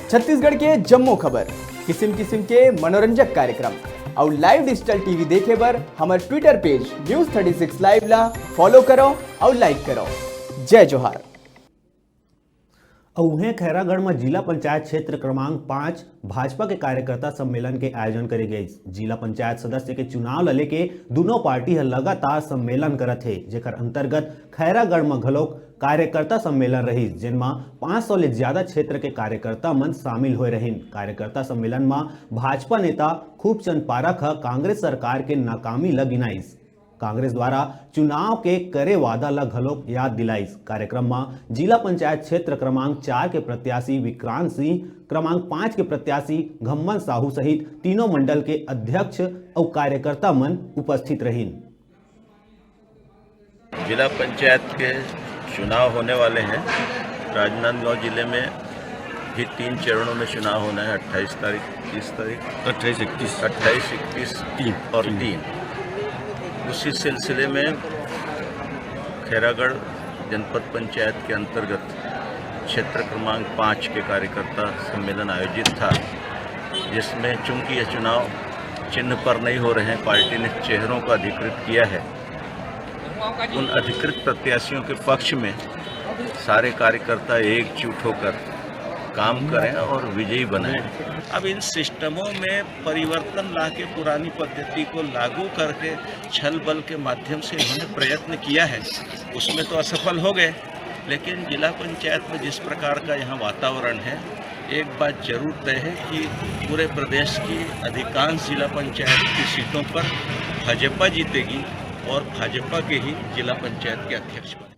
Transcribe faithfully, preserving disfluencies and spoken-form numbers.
छत्तीसगढ़ के जम्मो खबर, किसिम किसिम के मनोरंजक कार्यक्रम अउ live digital T V देखे बर हमर Twitter page News thirty six Live ला follow करो अउ like करो। जय जोहार। अउ उहें, खैरागढ़ म जिला पंचायत क्षेत्र क्रमांक पाँच भाजपा के कार्यकर्ता सम्मेलन के आयोजन करे गइस। जिला पंचायत सदस्य के चुनाव ल लेके दुनों पार्टी ह लगातार सम्मेलन करत हे, जेकर अंतर्गत खैरागढ़ म घलोक कार्यकर्ता सम्मेलन रहिस, जेन म पाँच सौ ले ज्यादा क्षेत्र के कार्यकर्ता मन शामिल होए रहिन। कार्यकर्ता सम्मेलन म भाजपा नेता खूबचंद पारख ह कांग्रेस सरकार के नाकामी ल गिनाइस। कांग्रेस द्वारा चुनाव के करे वादा ल घलोक याद दिलाइस। कार्यक्रम म जिला पंचायत क्षेत्र क्रमांक चार के प्रत्याशी विक्रांत सिंह, क्रमांक पाँच के प्रत्याशी घम्मन साहू सहित तीनों मंडल के अध्यक्ष अउ कार्यकर्ता मन उपस्थित रहिन। जिला पंचायत के चुनाव होने वाले हैं। राजनांदगांव जिले में भी तीन चरणों में चुनाव होना है, अट्ठाईस तारीख, तीस तारीख, अट्ठाईस इकतीस। अट्ठाईस, इकतीस तीन। और तीन। तीन। उसी सिलसिले में खैरागढ़ जनपद पंचायत के अंतर्गत क्षेत्र क्रमांक पाँच के कार्यकर्ता सम्मेलन आयोजित था, जिसमें चूंकि यह चुनाव चिन्ह पर नहीं हो रहे हैं, पार्टी ने चेहरों को अधिकृत किया है, उन अधिकृत प्रत्याशियों के पक्ष में सारे कार्यकर्ता एकजुट होकर काम करें और विजयी बनाएं। अब इन सिस्टमों में परिवर्तन लाके पुरानी पद्धति को लागू करके छल बल के माध्यम से इन्होंने प्रयत्न किया है, उसमें तो असफल हो गए, लेकिन जिला पंचायत में जिस प्रकार का यहाँ वातावरण है, एक बात जरूर तय है कि पूरे प्रदेश की अधिकांश जिला पंचायत की सीटों पर भाजपा जीतेगी और भाजपा के ही जिला पंचायत के अध्यक्ष बने।